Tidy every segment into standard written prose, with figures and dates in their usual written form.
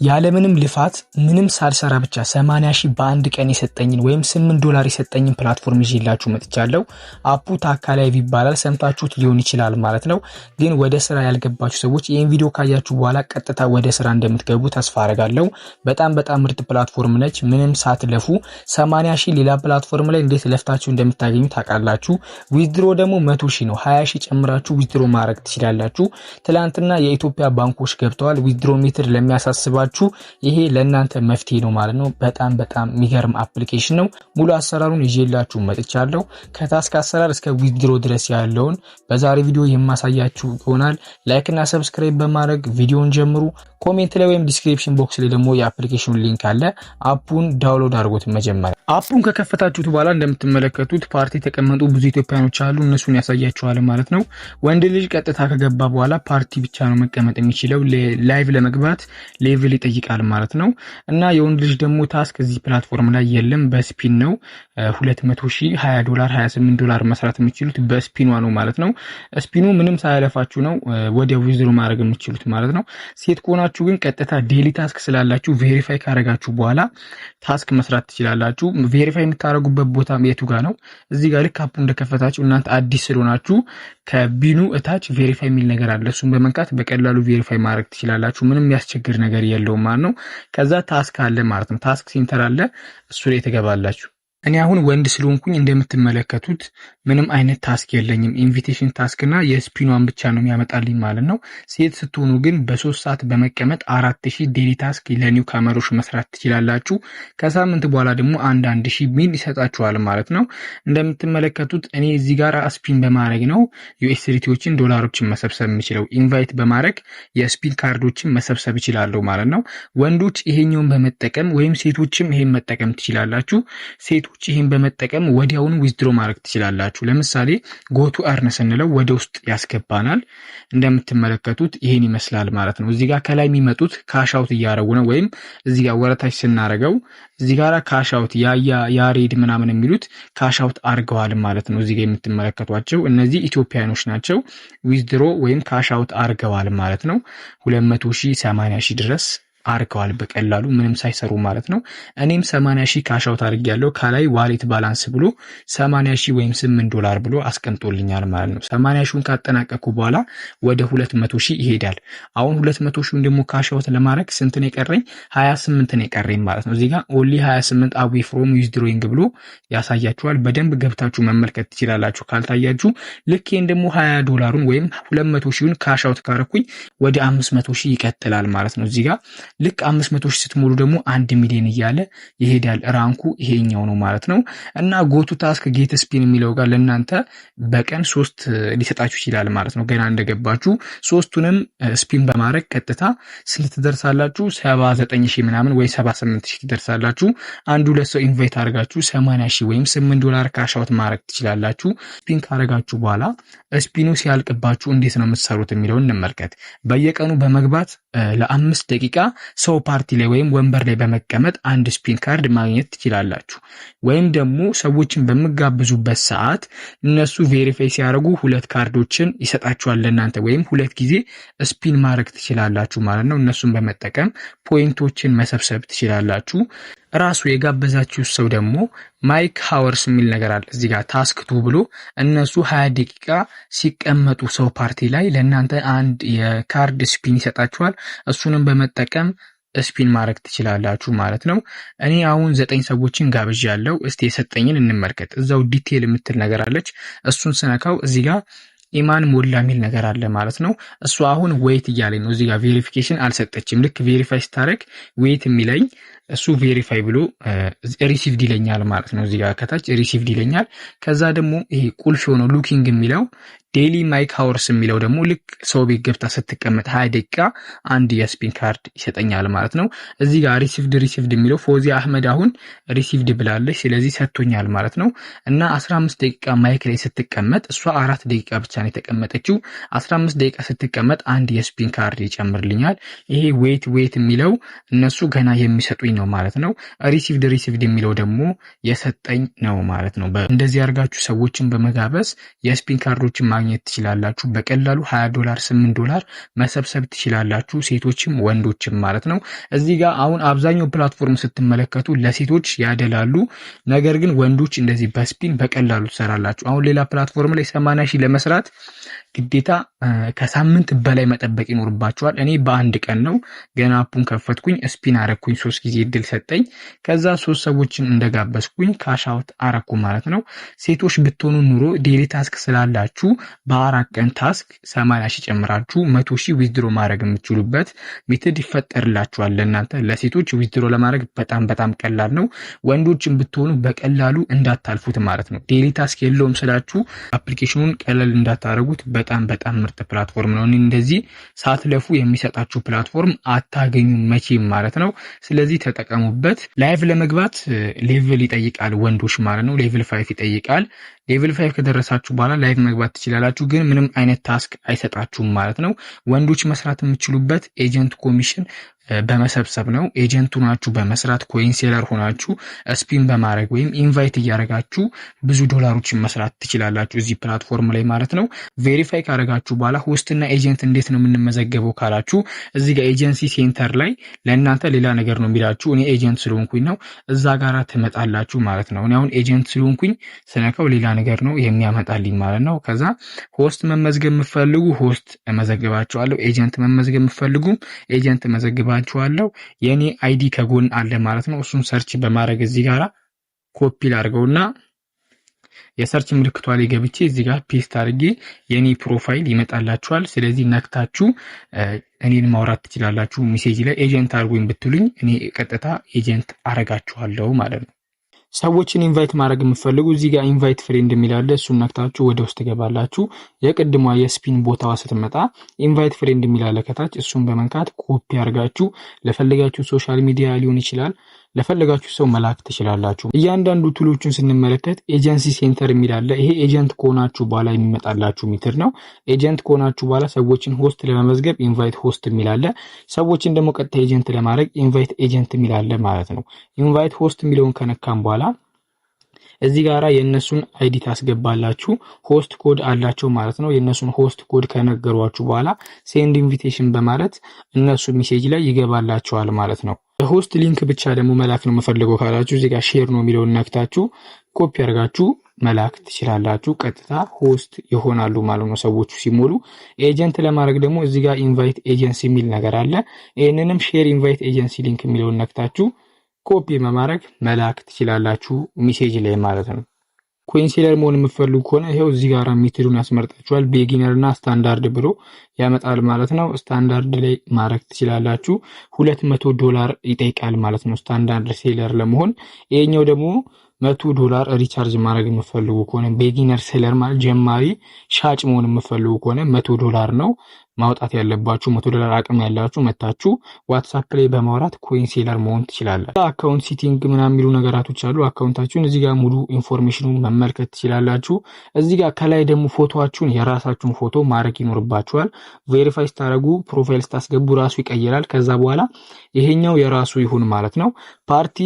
ያለምንም ልፋት ምንም ሳልሰራ ብቻ 80 ሺህ በአንድ ቀን የሰጠኝን ወይም 8 ዶላር የሰጠኝን platform ይዤላችሁ መጥቻለሁ። App ኡ ታካ ላይቭ ይባላል። ሰምታችሁት ሊሆን ይችላል ማለት ነው። ግን ወደ ስራ ያልገባችሁ ሰዎች ይህን ቪዲዮ ካያችሁ በኋላ ቀጥታ ወደ ስራ እንደምትገቡ ተስፋ አረጋለሁ። በጣም በጣም ምርጥ platform ነች። ምንም ሳትለፉ 80 ሺህ ሌላ platform ላይ እንዴት ለፍታችሁ እንደምታገኙ ታውቃላችሁ። Withdraw ደግሞ 100 ሺህ ነው። 20 ሺህ ጨምራችሁ withdraw ማድረግ ትችላላችሁ። ትላንትና የኢትዮጵያ ባንኮች ገብተዋል። Withdraw method ለሚያሳስባችሁ ይሄ ለእናንተ መፍትሄ ነው ማለት ነው። በጣም በጣም የሚገርም application ነው። ሙሉ አሰራሩን ይዤላችሁ መጥቻለሁ። ከ task አሰራር እስከ withdraw ድረስ ያለውን በዛሬ ቪዲዮ የማሳያችሁ ይሆናል። Like እና subscribe በማድረግ ቪዲዮን ጀምሩ። Comment ላይ ወይም description box ላይ ደግሞ የ application ኑ link አለ። App ኡን download አድርጉት መጀመሪያ። App ኡን ከከፈታችሁት በኋላ እንደምትመለከቱት ፓርቲ የተቀመጡ ብዙ ኢትዮጵያኖች አሉ። እነሱን ያሳያችኋል ማለት ነው። ወንድ ልጅ ቀጥታ ከገባ በኋላ ፓርቲ ብቻ ነው መቀመጥ የሚችለው። Live ለመግባት level ይጠይቃል ማለት ነው። እና የወንድ ልጅ ደግሞ task እዚህ platform ላይ የለም። በ spin ነው 200 ሺህ 20 ዶላር 28 ዶላር መስራት የምትችሉት በ spin ኗ ነው ማለት ነው። Spin ኑ ምንም ሳያለፋችሁ ነው ወዲያው withdraw ማድረግ የምትችሉት ማለት ነው። ሴት ከሆናችሁ ግን ቀጥታ daily task ስላላችሁ verify ካረጋችሁ በኋላ task መስራት ትችላላችሁ። Verify የምታደርጉበት ቦታ የቱ ጋር ነው? እዚህ ጋር ልክ app ኡ እንደከፈታችሁ እናንተ አዲስ ስለሆናችሁ ከቢኑ እታች verify የሚል ነገር አለ። እሱን በመንካት በቀላሉ verify ማድረግ ትችላላችሁ። ምንም የሚያስቸግር ነገር የለውም ማለት ነው። ከዛ task አለ ማለት ነው። Task center አለ፣ እሱ ላይ ትገባላችሁ። እኔ አሁን ወንድ ስለሆንኩኝ እንደምትመለከቱት ምንም አይነት task የለኝም። Invitation task እና የ spin ኗን ብቻ ነው የሚያመጣልኝ ማለት ነው። ሴት ስትሆኑ ግን በ3 ሰዓት በመቀመጥ 4000 daily task ለ newcomer ኦች መስራት ትችላላችሁ። ከሳምንት በኋላ ደግሞ አንድ አንድ ሺህ ሚል ይሰጣችኋል ማለት ነው። እንደምትመለከቱት እኔ እዚህ ጋር spin በማድረግ ነው USDT ዎችን ዶላሮችን መሰብሰብ የምችለው። Invite በማድረግ የ spin ካርዶችን መሰብሰብ እችላለሁ ማለት ነው። ወንዶች ይሄኛውን በመጠቀም ወይም ሴቶችም ይሄን መጠቀም ትችላላችሁ። ሴቶች ይህን በመጠቀም ወዲያውኑ withdraw ማድረግ ትችላላችሁ። ለምሳሌ go to earn ስንለው ወደ ውስጥ ያስገባናል። እንደምትመለከቱት ይሄን ይመስላል ማለት ነው። እዚህ ጋር ከላይ የሚመጡት cash out እያደረጉ ነው። ወይም እዚህ ጋር ወደታች ስናደርገው እዚህ ጋር cash out ያሬድ ምናምን የሚሉት cash out አድርገዋል ማለት ነው። እዚህ ጋር የምትመለከቷቸው እነዚህ ኢትዮጵያኖች ናቸው። Withdraw ወይም cash out አድርገዋል ማለት ነው። 200 ሺህ 80 ሺህ ድረስ አርገዋል በቀላሉ ምንም ሳይሰሩ ማለት ነው። እኔም 80 ሺህ cash out አድርጌያለሁ። ከላይ wallet balance ብሎ 80 ሺህ ወይም 8 ዶላር ብሎ አስቀምጦልኛል ማለት ነው። 80 ሺውን ካጠናቀቅኩ በኋላ ወደ 200 ሺህ ይሄዳል። አሁን 200 ሺውን ደግሞ cash out ለማድረግ ስንት ነው የቀረኝ? 28 ነው የቀረኝ ማለት ነው። እዚህ ጋር only 28 away from withdrawing ብሎ ያሳያችኋል። በደንብ ገብታችሁ መመልከት ትችላላችሁ ካልታያችሁ። ልክ ይህን ደግሞ 20 ዶላሩን ወይም 200 ሺውን cash out ካረኩኝ ወደ 500 ሺህ ይቀጥላል ማለት ነው። እዚህ ጋር ልክ 500 ሺህ ስትሞሉ ደግሞ 1 ሚሊዮን እያለ ይሄዳል። Rank ኡ ይሄኛው ነው ማለት ነው። እና go to task get spin የሚለው ጋር ለእናንተ በቀን ሶስት ሊሰጣችሁ ይችላል ማለት ነው። ገና እንደገባችሁ ሶስቱንም spin በማድረግ ቀጥታ ስንት ትደርሳላችሁ? 79 ሺህ ምናምን ወይ 78 ሺህ ትደርሳላችሁ። አንድ ሁለት ሰው invite አድርጋችሁ 80 ሺህ ወይም 8 ዶላር cash out ማድረግ ትችላላችሁ። Spin ካረጋችሁ በኋላ spin ኑ ሲያልቅባችሁ እንዴት ነው የምትሰሩት የሚለውን እንመልከት። በየቀኑ በመግባት ለ5 ደቂቃ ሰው ፓርቲ ላይ ወይም ወንበር ላይ በመቀመጥ አንድ spin card ማግኘት ትችላላችሁ። ወይም ደግሞ ሰዎችን በምትጋብዙበት ሰዓት እነሱ verify ሲያደርጉ ሁለት ካርዶችን ይሰጣችኋል ለእናንተ ወይም ሁለት ጊዜ spin ማድረግ ትችላላችሁ ማለት ነው። እነሱን በመጠቀም point ኦችን መሰብሰብ ትችላላችሁ። ራሱ የጋበዛችሁ ሰው ደግሞ mic hours የሚል ነገር አለ እዚህ ጋር task two ብሎ እነሱ 20 ደቂቃ ሲቀመጡ ሰው ፓርቲ ላይ ለእናንተ አንድ የካርድ spin ይሰጣችኋል። እሱንም በመጠቀም spin ማድረግ ትችላላችሁ ማለት ነው። እኔ አሁን ዘጠኝ ሰዎችን ጋብዣለሁ። እስቲ የሰጠኝን እንመልከት። እዛው detail የምትል ነገር አለች። እሱን ስነካው እዚህ ጋር ኢማን ሞላ የሚል ነገር አለ ማለት ነው። እሱ አሁን wait እያለኝ ነው። እዚህ ጋር verification አልሰጠችም። ልክ verify ስታደርግ wait የሚለኝ እሱ verify ብሎ received ይለኛል ማለት ነው። እዚህ ጋር ከታች received ይለኛል። ከዛ ደግሞ ይሄ ቁልፍ የሆነው looking የሚለው daily mic hours የሚለው ደግሞ ልክ ሰው ቤት ገብታ ስትቀመጥ 20 ደቂቃ አንድ የ spin card ይሰጠኛል ማለት ነው። እዚህ ጋር received received የሚለው ፎዚ አህመድ አሁን received ብላለች። ስለዚህ ሰጥቶኛል ማለት ነው። እና 15 ደቂቃ mic ላይ ስትቀመጥ፣ እሷ 4 ደቂቃ ብቻ ነው የተቀመጠችው። 15 ደቂቃ ስትቀመጥ አንድ የ spin card ይጨምርልኛል። ይሄ wait wait የሚለው እነሱ ገና የሚሰጡኝ ነው ማለት ነው። Received received የሚለው ደግሞ የሰጠኝ ነው ማለት ነው። እንደዚህ አድርጋችሁ ሰዎችን በመጋበዝ የ spin ካርዶችን ማግኘት ማግኘት ትችላላችሁ። በቀላሉ 20 ዶላር፣ 8 ዶላር መሰብሰብ ትችላላችሁ፣ ሴቶችም ወንዶችም ማለት ነው። እዚህ ጋር አሁን አብዛኛው platform ስትመለከቱ ለሴቶች ያደላሉ። ነገር ግን ወንዶች እንደዚህ በ spin በቀላሉ ትሰራላችሁ። አሁን ሌላ platform ላይ 80 ሺህ ለመስራት ግዴታ ከሳምንት በላይ መጠበቅ ይኖርባችኋል። እኔ በአንድ ቀን ነው፣ ገና app ኡን ከፈትኩኝ፣ spin አረኩኝ፣ ሶስት ጊዜ እድል ሰጠኝ። ከዛ ሶስት ሰዎችን እንደጋበዝኩኝ cash out አረኩ ማለት ነው። ሴቶች ብትሆኑ ኑሮ daily task ስላላችሁ በ4 ቀን task 80 ሺህ ጨምራችሁ 100,000 withdraw ማድረግ የምትችሉበት method ይፈጠርላችኋል። ለእናንተ ለሴቶች withdraw ለማድረግ በጣም በጣም ቀላል ነው። ወንዶችን ብትሆኑ በቀላሉ እንዳታልፉት ማለት ነው። Daily task የለውም ስላችሁ application ኑን ቀለል እንዳታደርጉት፣ በጣም በጣም ምርጥ platform ነው። እንደዚህ ሳትለፉ የሚሰጣችሁ platform አታገኙም መቼም ማለት ነው። ስለዚህ ተጠቀሙበት። Live ለመግባት level ይጠይቃል ወንዶች ማለት ነው። Level 5 ይጠይቃል። Level 5 ከደረሳችሁ በኋላ live መግባት ትችላላችሁ፣ ግን ምንም አይነት task አይሰጣችሁም ማለት ነው። ወንዶች መስራት የምትችሉበት agent commission በመሰብሰብ ነው። Agent ሆናችሁ በመስራት፣ coin seller ሆናችሁ spin በማድረግ ወይም invite እያደረጋችሁ ብዙ ዶላሮችን መስራት ትችላላችሁ እዚህ platform ላይ ማለት ነው። Verify ካደረጋችሁ በኋላ host ና agent እንዴት ነው የምንመዘገበው ካላችሁ እዚህ ጋር agency center ላይ ለእናንተ ሌላ ነገር ነው የሚላችሁ። እኔ agent ስለሆንኩኝ ነው፣ እዛ ጋራ ትመጣላችሁ ማለት ነው። እኔ አሁን agent ስለሆንኩኝ ስነካው ሌላ ነገር ነው የሚያመጣልኝ ማለት ነው። ከዛ host መመዝገብ የምትፈልጉ host እመዘግባችኋለሁ። Agent መመዝገብ የምትፈልጉ agent እመዘግባችኋለሁ። የእኔ ID ከጎን አለ ማለት ነው። እሱን search በማድረግ እዚህ ጋራ ኮፒ ላድርገውና የ search ምልክቷ ላይ ገብቼ እዚህ ጋር paste አድርጌ የኔ profile ይመጣላችኋል። ስለዚህ ነክታችሁ እኔን ማውራት ትችላላችሁ። Message ላይ agent አድርጉኝ ብትሉኝ እኔ ቀጥታ agent አረጋችኋለሁ ማለት ነው። ሰዎችን invite ማድረግ የምትፈልጉ እዚህ ጋር invite friend የሚል አለ። እሱን ነክታችሁ ወደ ውስጥ ትገባላችሁ። የቅድሟ የ spin ቦታዋ ስትመጣ invite friend የሚል አለ ከታች። እሱን በመንካት ኮፒ አድርጋችሁ ለፈለጋችሁ social media ሊሆን ይችላል፣ ለፈለጋችሁ ሰው መላክ ትችላላችሁ። እያንዳንዱ tool ኦችን ስንመለከት agency center የሚል አለ። ይሄ agent ከሆናችሁ በኋላ የሚመጣላችሁ method ነው። Agent ከሆናችሁ በኋላ ሰዎችን host ለመመዝገብ invite host የሚል አለ። ሰዎችን ደግሞ ቀጥታ agent ለማድረግ invite agent የሚል አለ ማለት ነው። Invite host የሚለውን ከነካም በኋላ እዚህ ጋራ የእነሱን ID ታስገባላችሁ። Host code አላቸው ማለት ነው። የእነሱን host code ከነገሯችሁ በኋላ send invitation በማለት እነሱ message ላይ ይገባላቸዋል ማለት ነው። የ host link ብቻ ደግሞ መላክ ነው የምፈልገው ካላችሁ እዚህ ጋር share ነው የሚለውን ነክታችሁ ኮፒ አድርጋችሁ መላክ ትችላላችሁ። ቀጥታ host ይሆናሉ ማለት ነው ሰዎቹ ሲሞሉ። Agent ለማድረግ ደግሞ እዚህ ጋር invite agency የሚል ነገር አለ። ይህንንም share invite agency link የሚለውን ነክታችሁ ኮፒ በማድረግ መላክ ትችላላችሁ message ላይ ማለት ነው። Coin seller መሆን የምትፈልጉ ከሆነ ይኸው እዚህ ጋር method ኡን ያስመርጣችኋል። Beginner እና ስታንዳርድ ብሎ ያመጣል ማለት ነው። ስታንዳርድ ላይ ማድረግ ትችላላችሁ። 200 ዶላር ይጠይቃል ማለት ነው standard seller ለመሆን። ይሄኛው ደግሞ 100 ዶላር recharge ማድረግ የምትፈልጉ ከሆነ፣ beginner seller ማለት ጀማሪ ሻጭ መሆን የምትፈልጉ ከሆነ 100 ዶላር ነው ማውጣት ያለባችሁ። 100 ዶላር አቅም ያላችሁ መታችሁ WhatsApp ላይ በማውራት coin seller መሆን ትችላላችሁ። Account setting ምናምን የሚሉ ነገራቶች አሉ። Account ኣችሁን እዚህ ጋር ሙሉ information ኑን መመልከት ትችላላችሁ። እዚህ ጋር ከላይ ደግሞ ፎቶአችሁን የራሳችሁን ፎቶ ማድረግ ይኖርባችኋል። Verify ስታደርጉ profile ስታስገቡ ራሱ ይቀይራል። ከዛ በኋላ ይሄኛው የራሱ ይሁን ማለት ነው። ፓርቲ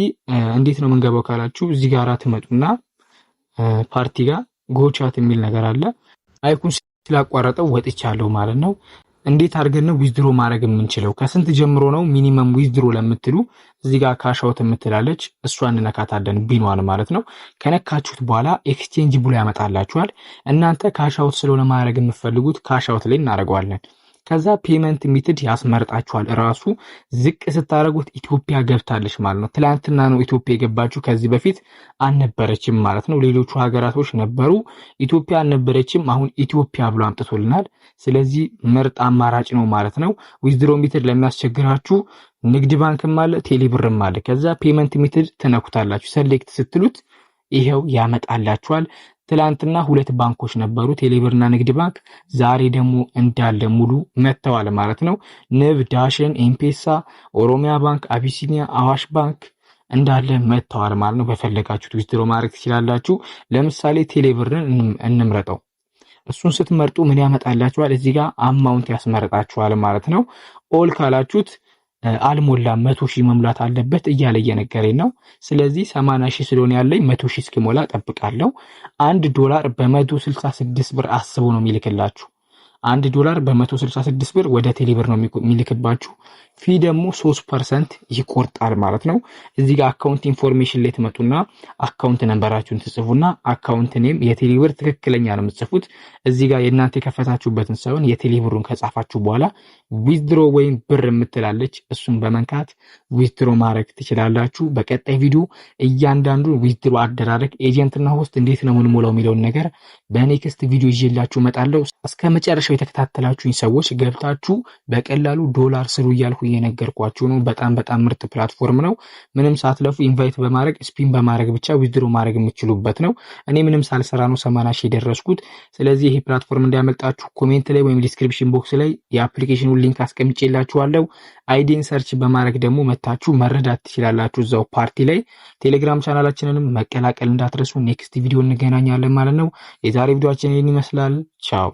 እንዴት ነው የምንገባው ካላችሁ እዚህ ጋር ትመጡና ፓርቲ ጋር go chat የሚል ነገር አለ። Mic ኡን ስላቋረጠው ወጥቻለሁ ማለት ነው። እንዴት አድርገን ነው withdraw ማድረግ የምንችለው? ከስንት ጀምሮ ነው minimum withdraw ለምትሉ እዚህ ጋር cash out የምትላለች፣ እሷን እንነካታለን ቢኗን ማለት ነው። ከነካችሁት በኋላ exchange ብሎ ያመጣላችኋል። እናንተ cash out ስለሆነ ማድረግ የምትፈልጉት cash out ላይ እናደርገዋለን። ከዛ payment method ያስመርጣችኋል። እራሱ ዝቅ ስታደርጉት ኢትዮጵያ ገብታለች ማለት ነው። ትላንትና ነው ኢትዮጵያ የገባችው፣ ከዚህ በፊት አልነበረችም ማለት ነው። ሌሎቹ ሀገራቶች ነበሩ፣ ኢትዮጵያ አልነበረችም። አሁን ኢትዮጵያ ብሎ አምጥቶልናል። ስለዚህ ምርጥ አማራጭ ነው ማለት ነው። Withdraw method ለሚያስቸግራችሁ ንግድ ባንክም አለ፣ ቴሌብርም አለ። ከዛ payment method ትነኩታላችሁ። Select ስትሉት ይሄው ያመጣላችኋል። ትላንትና ሁለት ባንኮች ነበሩ፣ ቴሌብርና ንግድ ባንክ። ዛሬ ደግሞ እንዳለ ሙሉ መጥተዋል ማለት ነው። ንብ፣ ዳሽን፣ ኤምፔሳ፣ ኦሮሚያ ባንክ፣ አቢሲኒያ፣ አዋሽ ባንክ እንዳለ መጥተዋል ማለት ነው። በፈለጋችሁት withdraw ማድረግ ትችላላችሁ። ለምሳሌ ቴሌብርን እንምረጠው። እሱን ስትመርጡ ምን ያመጣላችኋል? እዚህ ጋር amount ያስመርጣችኋል ማለት ነው። All ካላችሁት አልሞላም፣ 100,000 መሙላት አለበት እያለ እየነገረኝ ነው። ስለዚህ 80,000 ስለሆነ ያለኝ 100,000 እስኪሞላ ጠብቃለሁ። 1 ዶላር በ166 ብር አስቦ ነው የሚልክላችሁ። 1 ዶላር በ166 ብር ወደ ቴሌብር ነው የሚልክባችሁ። Fee ደግሞ 3% ይቆርጣል ማለት ነው። እዚህ ጋር account information ላይ ትመጡና account number ኣችሁን ትጽፉና account name የቴሌብር ትክክለኛ ነው የምትጽፉት። እዚህ ጋር የእናንተ የከፈታችሁበትን ሳይሆን የቴሌብሩን ከጻፋችሁ በኋላ withdraw ወይም ብር የምትላለች፣ እሱን በመንካት withdraw ማድረግ ትችላላችሁ። በቀጣይ ቪዲዮ እያንዳንዱን withdraw አደራረግ፣ agent ና host እንዴት ነው የምንሞላው የሚለውን ነገር በ next ቪዲዮ ይዤላችሁ እመጣለሁ። እስከ መጨረሻው የተከታተላችሁኝ ሰዎች ገብታችሁ በቀላሉ ዶላር ስሩ እያልኩ እየነገርኳችሁ ነው። በጣም በጣም ምርጥ platform ነው። ምንም ሳትለፉ invite በማድረግ፣ spin በማድረግ ብቻ withdraw ማድረግ የምትችሉበት ነው። እኔ ምንም ሳልሰራ ነው 80,000 የደረስኩት። ስለዚህ ይሄ platform እንዳያመልጣችሁ comment ላይ ወይም description box ላይ የ application ኑን link አስቀምጬላችኋለሁ። ID ን search በማድረግ ደግሞ መታችሁ መረዳት ትችላላችሁ እዛው ፓርቲ ላይ። ቴሌግራም ቻናላችንንም መቀላቀል እንዳትረሱ። Next ቪዲዮ እንገናኛለን ማለት ነው። የዛሬ ቪዲዮአችን ይህን ይመስላል። ቻው።